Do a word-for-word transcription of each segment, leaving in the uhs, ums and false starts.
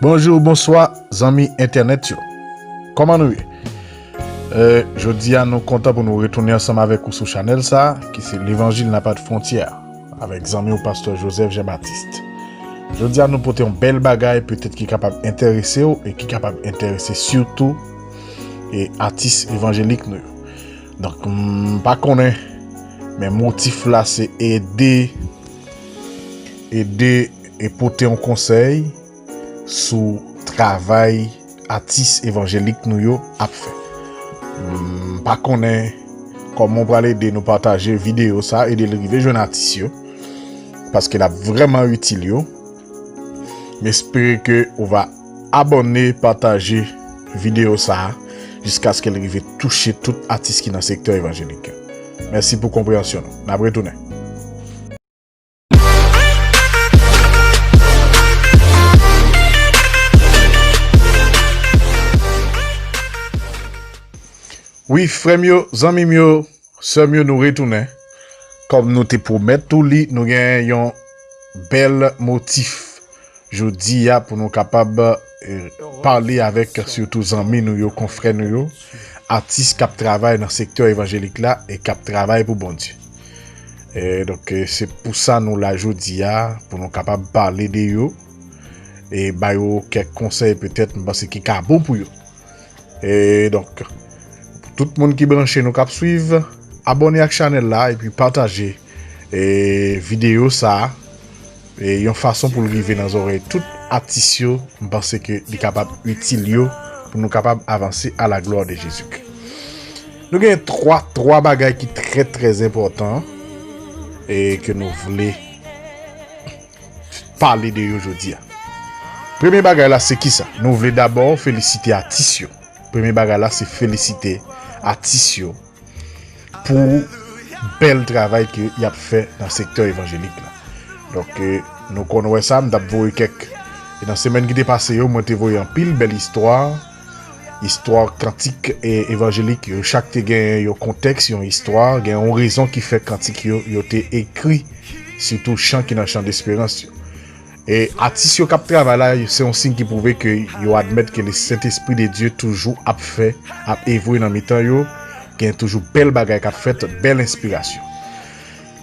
Bonjou, bonswa, zanmi entènèt yo. Kòman nou ye? Eh, jodi a, nou kontan pou nou retounen ansanm avèk ou sou chanèl sa a, ki se Levanjil Napa de Fwontyè, avèk zanmi w, pastè Joseph Jean Baptiste. Jodi a, nou pote yon bèl bagay, petèt ki kapab enterese w e ki kapab enterese sitou e atis evanjelik nou yo. Donk, m pa konnen, men motif la se ede, ede e pote yon konsèy sou travay atis evanjelik nou yo ap fè. M pa konnen kòman w pral ede nou pataje videyo sa, ede l rive jwenn atis yo, paske l ap vrèman itil yo. M espere ke ou va abòne, pataje videyo sa a, jiskaske l rive touche tout atis ki nan sektè evanjelik. Mèsi pou konpreyansyon nou. N ap retounen. Wi, frè m yo, zanmi m yo, sè m yo, nou retounen. Kòm nou te pwomèt ou li, nou gen yon bèl motif jodi a pou nou kapab, eh, pale avèk sitou zanmi nou yo, konfrè nou yo, atis k ap travay nan sektè evanjelik la e k ap travay pou Bondye. Eh, donk, eh, se pou sa nou la jodi a, pou nou kapab pale de yo e ba yo kèk konsèy petèt m panse ki ka bon pou yo. E donk, tout moun ki branche nou k ap swiv, abòne ak chanèl la epi pataje, e, videyo sa a, e, yon fason pou l rive nan zòrèy tout atis yo. M panse ke li kapab itil yo pou nou kapab avanse à la gloire de Jésus-Christ. Nou gen twa, twa bagay ki trè, trè enpòtan e ke nou vle pale de yo jodi a. Premye bagay la se kisa? Nou vle dabò felisite atis yo. Premye bagay la se felisite atis yo pou bèl travay ke y ap fè nan sektè evanjelik la. Donk, eh, nou konn wè sa, m t ap voye kèk, e nan semèn ki te pase yo, mwen te voye anpil bèl istwa, istwa kantik e evanjelik yo. Chak te gen yon kontèks, yon istwa, gen yon rezon ki fè kantik yo, yo te ekri, sitou chan ki nan chan desperans yo. E atis yo k ap travay la, se yon siy ki pwouve ke yo admèt ke le Sentespri de Dye toujou ap fè, ap evre nan mitan yo, gen toujou bèl bagay k ap fèt, bèl enspirasyon.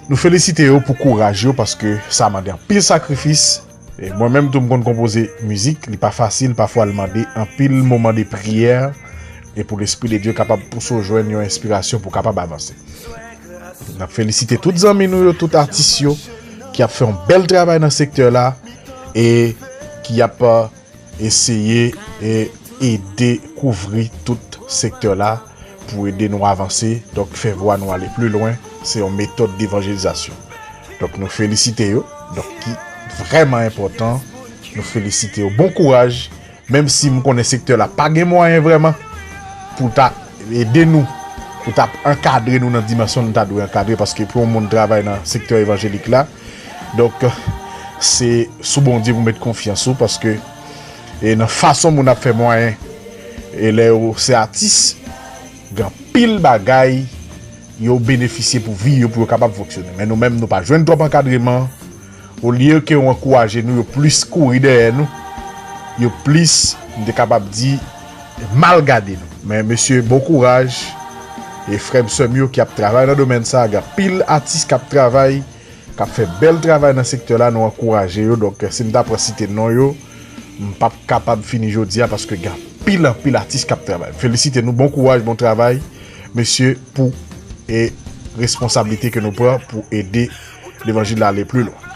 Nou felisite yo pou kouraj yo, paske sa mande anpil sakrifis. E mwen menm tou, m konn konpoze mizik, li pa fasil, pafwa l mande anpil moman de priyè, e pou Lespri de Dye kapab pouse w jwenn yon enspirasyon pou w kapab avanse. N ap felisite tout zanmi nou yo, tout atis yo, ki ap fè yon bèl travay nan sektè la, e ki ap, eh, eseye, eh, ede kouvri tout sektè la pou ede nou avanse, donk fè vwa nou ale pli lwen, se yon metòd devanjelizasyon. Donk nou felisite yo, donk ki vrèman enpòtan, nou felisite yo. Bon kouraj, menm si m konnen sektè la pa gen mwayen vrèman pou ta ede nou, pou ta ankadre nou nan dimansyon nou ta dwe ankadre, paske pou yon moun travay nan sektè evanjelik la, donk, se sou Bondye pou met konfyans ou, paske, e nan fason moun ap fè mwayen, e lè yo se atis, gen anpil bagay yo benefisye pou vi yo, pou yo kapab fonksyone. Men nou menm, nou pa jwenn twòp ankadreman. Olye ke yo ankouraje nou, yo plis kouri dèyè nou. Yo plis, m te kapab di, mal gade nou. Men mesye, bon kouraj. E frè m, sè m yo ki ap travay nan domèn sa, gen anpil atis k ap travay, k ap fè bèl travay nan sektè la, nou ankouraje yo. Donk, si m ta pran site non yo, m p ap kapab fini jodi a, paske gen anpil, anpil atis k ap travay. Felisite nou, bon kouraj, bon travay, mesye, pou, e, responsablite ke nou pran pou ede levanjil la ale pli lwen.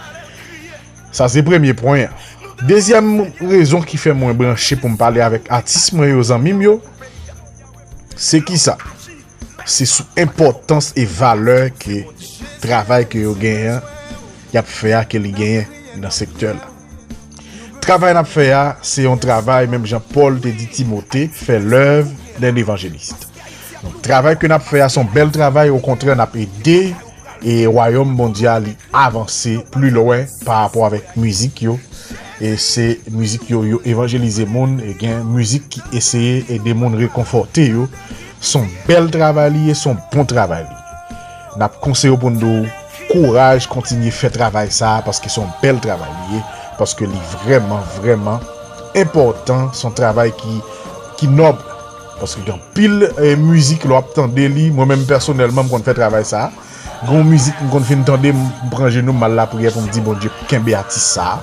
Sa se premye pwen an. Dezyèm rezon ki fè mwen branche pou m pale avèk atis mwen yo, zanmi m yo, se kisa? Se sou enpòtans e valè ke travay ke yo genyen an, y ap fè a, ke li genyen nan sektè la. Travay n ap fè a, se yon travay, menm jan Pòl te di Timote, fè lèv dè levanjelis. Donk, travay ke n ap fè a, se yon bèl travay, okontrè, n ap ede e wayòm Bondye a, li avanse pli lwen pa rapò avèk mizik yo. E se mizik yo, yo evanjelize moun, e gen mizik ki eseye ede moun rekonfòte yo. Se yon bèl travay li ye, se yon bon travay li ye. N ap konseye w pou n di w kouraj, kontinye fè travay sa a, paske se yon bèl travay li ye, paske li vrèman, vrèman enpòtan, se yon travay ki, ki nòb. Paske gen anpil eh, mizik lè w ap tande li, mwen menm pèsonèlman m konn fè travay sa. Gen yon mizik m konn fin tande, m pran jenou, m al lapriyè pou m di Bondye kenbe atis sa,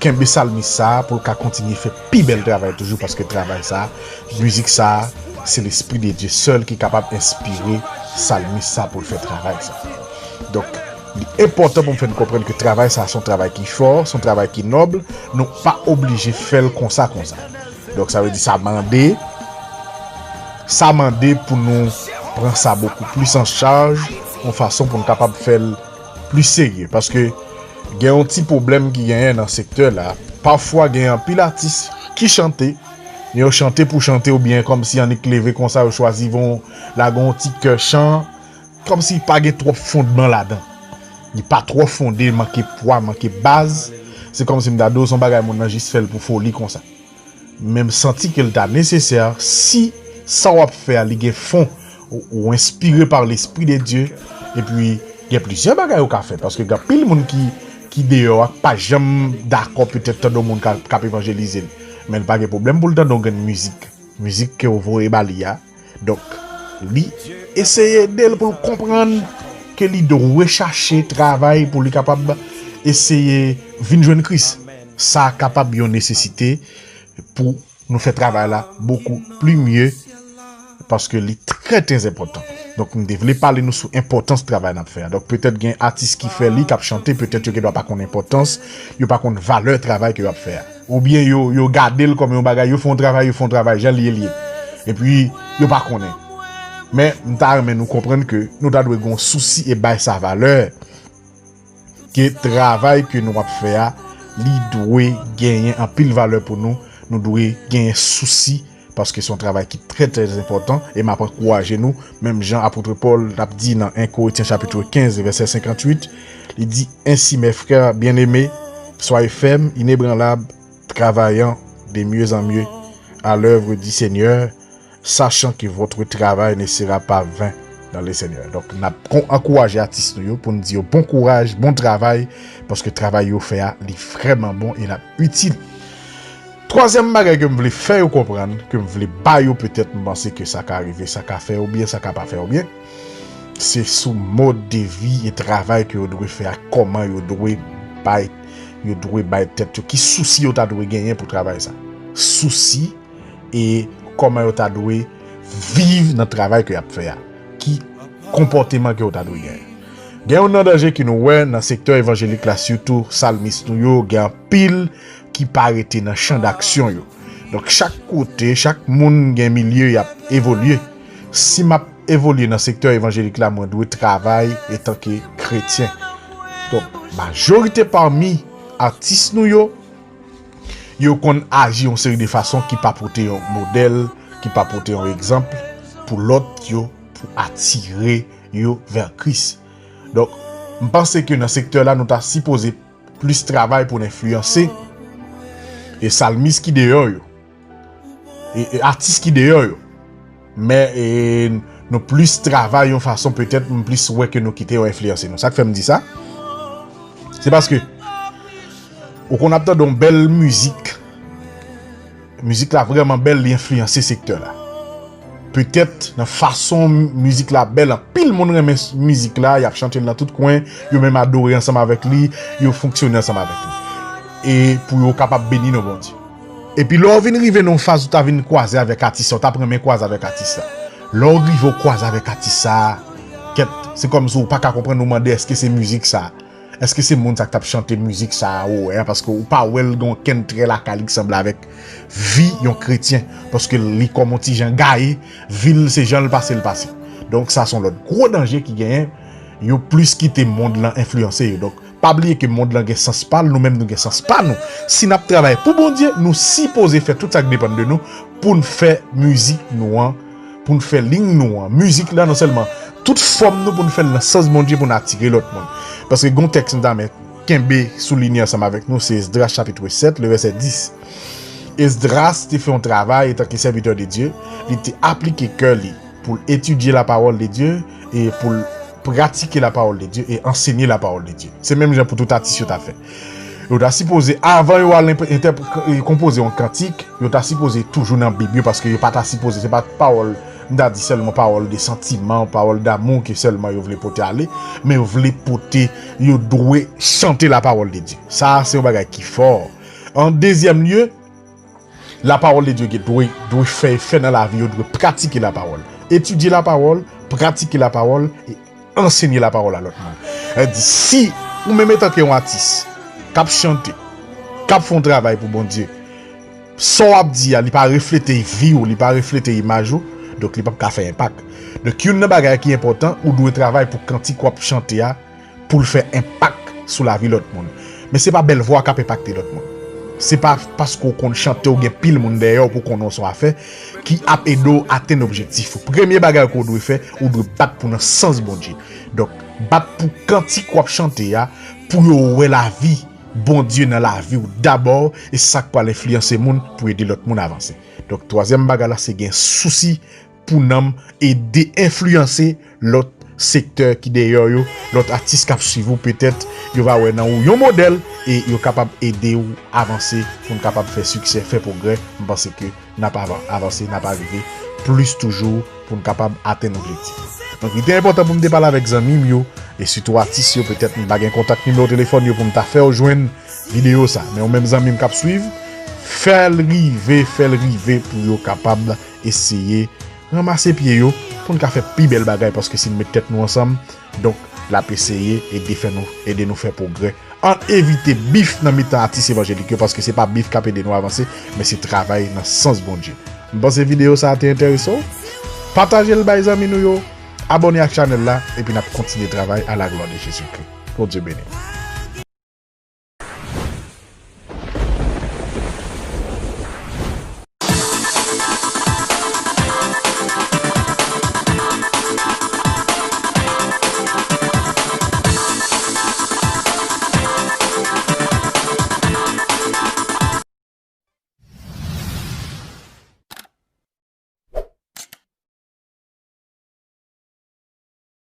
kenbe salmis sa pou l ka kontinye fè pi bèl travay toujou, paske travay sa, mizik sa, se Lespri de Dye sèl ki kapab enspire salmis sa pou l fè travay sa. Donk, li enpòtan pou m fè n konprann ke travay sa se yon travay ki fò, se yon travay ki nòb, nou pa oblije fè l konsa konsa. Donk sa vle di sa mande, sa mande pou nou pran sa bokou plis an chaj, yon fason pou nou kapab fè l plis serye. Paske gen yon ti pwoblèm ki genyen nan sektè la. Pafwa gen anpil atis ki chante, men yo chante pou chante oubyen kòmsi annik leve konsa yo chwazi von lage yon ti kè chan, kòmsi pa gen twòp fondman ladan. Li pa twò fonde, manke pwa, manke baz. Se kòmsi m ta di w se yon bagay moun nan jis fè l pou foli konsa. Men m santi ke l ta nesesè si sa w ap fè a li gen fon, ou, ou enspire pa Lespri de Dye, epi gen plizyè bagay ou ka fè, paske gen anpil moun ki, ki deyò a, k pa janm dakò petèt tande yon moun k ap, k ap evanjelize l. Men l pa gen pwoblèm pou l tande yon grenn mizik. Mizik ke w voye ba li a. Donk, li eseye ede l pou l konprann ke li dwe chache travay pou li kapab eseye vin jwenn Kris. Sa kapab yon nesesite pou nou fè travay la bokou pli mye, paske li trè, trè enpòtan. Donk, m te vle pale nou sou enpòtans travay n ap fè a. Donk, petèt gen atis ki fè li, k ap chante, petèt yo gendwa pa konn enpòtans, yo pa konn valè travay ke y ap fè a. Oubyen yo, yo gade l kòm yon bagay, yo fè yon travay, yo fè yon travay, jan l ye, l ye. Epi, yo pa konnen. Men, m ta renmen nou konprann ke nou ta dwe gen yon sousi e bay sa valè. Ke travay ke nou ap fè a, li dwe genyen anpil valè pou nou. Nou dwe genyen sousi, paske se yon travay ki trè, trè enpòtan. E m ap ankouraje nou, menm jan apot Pòl t ap di nan en Korentyen chapit kenz, vèsè senkantuit, li di, Ainsi, mes frères bien-aimés, soyez fermes, inébranlables, travaillant de mieux en mieux à l'œuvre du Seigneur, sachant que votre travail ne sera pas vain dans le Seigneur. Donk, n ap kon-, ankouraje atis nou yo pou n di yo bon kouraj, bon travay, paske travay yo fè a, li vrèman bon e l ap itil. Twazyèm bagay ke m vle fè yo konprann, ke m vle ba yo petèt, m panse ke sa ka rive, sa ka fè yo byen, sa ka pa fè yo byen, se sou mòd de vi e travay ke yo dwe fè a, kòman yo dwe bay, yo dwe bay tèt yo, ki sousi yo ta dwe genyen pou travay sa. Sousi e kòman yo ta dwe viv nan travay ke y ap fè a, ki konpòteman ke yo ta dwe genyen. Gen youn nan danje ke nou wè nan sektè evanjelik la, sitou salmis nou yo, gen anpil ki pa rete nan chan daksyon yo. Donk, chak kote, chak moun gen milye y ap evolye. Si m ap evolye nan sektè evanjelik la, mwen dwe travay etanke kretyen. Donk, majorite pami atis nou yo, yo konn aji yon seri de fason ki pa pote yon modèl, ki pa pote yon egzanp pou lòt yo, pou atire yo vè Kris. Donk, m panse ke nan sektè la, nou ta sipoze plis travay pou n enfliyanse e salmis ki deyò yo, e, e atis ki deyò yo. Men, e, nou plis travay yon fason, petèt, m plis wè ke nou kite yo enfliyanse nou. Sa k fè m di sa? Se paske ou konn ap tande yon bèl mizik. Mizik la vrèman bèl, li enfliyanse sektè la. Petèt, nan fason mizik la bèl, anpil moun renmen s-, mizik la, y ap chante l nan tout kwen, yo menm adore ansanm avèk li, yo fonksyone ansanm avèk li. E pou yo kapab beni non Bondye. Epi lè w vin rive nan yon faz ou ta vin kwaze avèk atis sa, ou t ap renmen kwaze avèk atis sa. Lè w rive w kwaze avèk atis sa, kèt, se kòmsi w pa ka konprann, ou mande èske se mizik sa. Èske se moun sa k t ap chante mizik sa a ou wè a? Paske ou pa wè l gen okenn trè lakay li k sanble avèk vi yon kretyen. Paske li kòm yon ti jan gaye, vi l se jan l pase l pase. Donk sa se yon lòt gwo danje ki genyen. Yo plis kite mond lan enfliyanse yo. Donk pa bliye ke mond lan gen sans pa l, nou menm nou gen sans pa nou. Si n ap travay pou Bondye, nou sipoze fè tout sa k depann de nou pou n fè mizik nou an, pou n fè liy nou an, mizik la non sèlman, tout fòm nou pou n fè l nan sans Bondye pou n atire lòt moun. Paske gen yon tèks m ta renmen kenbe, soulinye ansanm avèk nou, se Esdras chapit sèt, le vèsè dis. Esdras te fè yon travay etanke sèvitè de Dye, li te aplike kè li pou l etidye la pawòl de Dye e pou l pratike la pawòl de Dye e ansenye la pawòl de Dye. Se menm jan pou tout atis yo ta fè. Yo ta sipoze, avan yo al enp- entèp- e, konpoze yon kantik, yo ta sipoze toujou nan Bib yo, paske yo pa ta sipoze, se pa pawòl, m ta di sèlman pawòl de santiman, pawòl damou ke sèlman yo vle pote ale, men yo vle pote, yo dwe chante lapawòl de Dye. Sa a se yon bagay ki fò. An dezyèm lye, lapawòl de Dye gen dwe, dwe fè efè nan lavi yo, dwe pratike lapawòl. Etidye lapawòl, pratike lapawòl, e ansenye lapawòl a lòt moun. Sa di, si ou menm etanke yon atis k ap chante, k ap fè yon travay pou Bondye, sa w ap di a, li pa reflete vi w, li pa reflete imaj ou, donk li p ap ka fè enpak. Donk, youn nan bagay ki enpòtan, ou dwe travay pou kantik w ap chante a, pou l fè enpak sou lavi lòt moun. Men se pa bèl vwa k ap enpakte lòt moun. Se pa paske w konn chante, ou gen pil moun dèyè w pou konnen w se yon afè, ki ap ede w atenn objektif ou. Premye bagay ke w dwe fè, ou dwe bat pou nan sans Bondye. Donk, bat pou kantik w ap chante a, pou yo wè lavi Bondye nan lavi w dabò, e se sa k pral enfliyanse moun pou ede lòt moun avanse. Donk, twazyèm bagay la, se gen sousi pou nanm, ede enfliyanse lòt sektè ki dèyè w yo, lòt atis k ap swiv ou, petèt yo va wè nan ou yon modèl e yo kapab ede w avanse pou n kapab fè siksè, fè pwogrè. M panse ke n ap avan- avanse, n ap arive plis toujou pou n kapab atenn objektif. Donk, li te enpòtan pou m te pale avèk zanmi m yo, e sitou atis yo, petèt m pa gen kontak nimewo telefòn yo pou m ta fè w jwenn videyo sa. Men ou menm zanmi m k ap swiv, fè l rive, fè l rive pou yo kapab eseye ranmase pye yo, pou n ka fè pi bèl bagay, paske si n met tèt nou ansanm, donk, l ap eseye ede fè nou, ede nou fè pwogrè. Ann evite bif nan mitan atis evanjelik yo, paske se pa bif k ap ede nou avanse, men se travay nan sans Bondye. M panse videyo sa a te enterese w. Pataje l bay zanmi nou yo, abòne ak chanèl la, epi n ap kontinye travay à la gloire de Jésus-Christ. Bondye beni.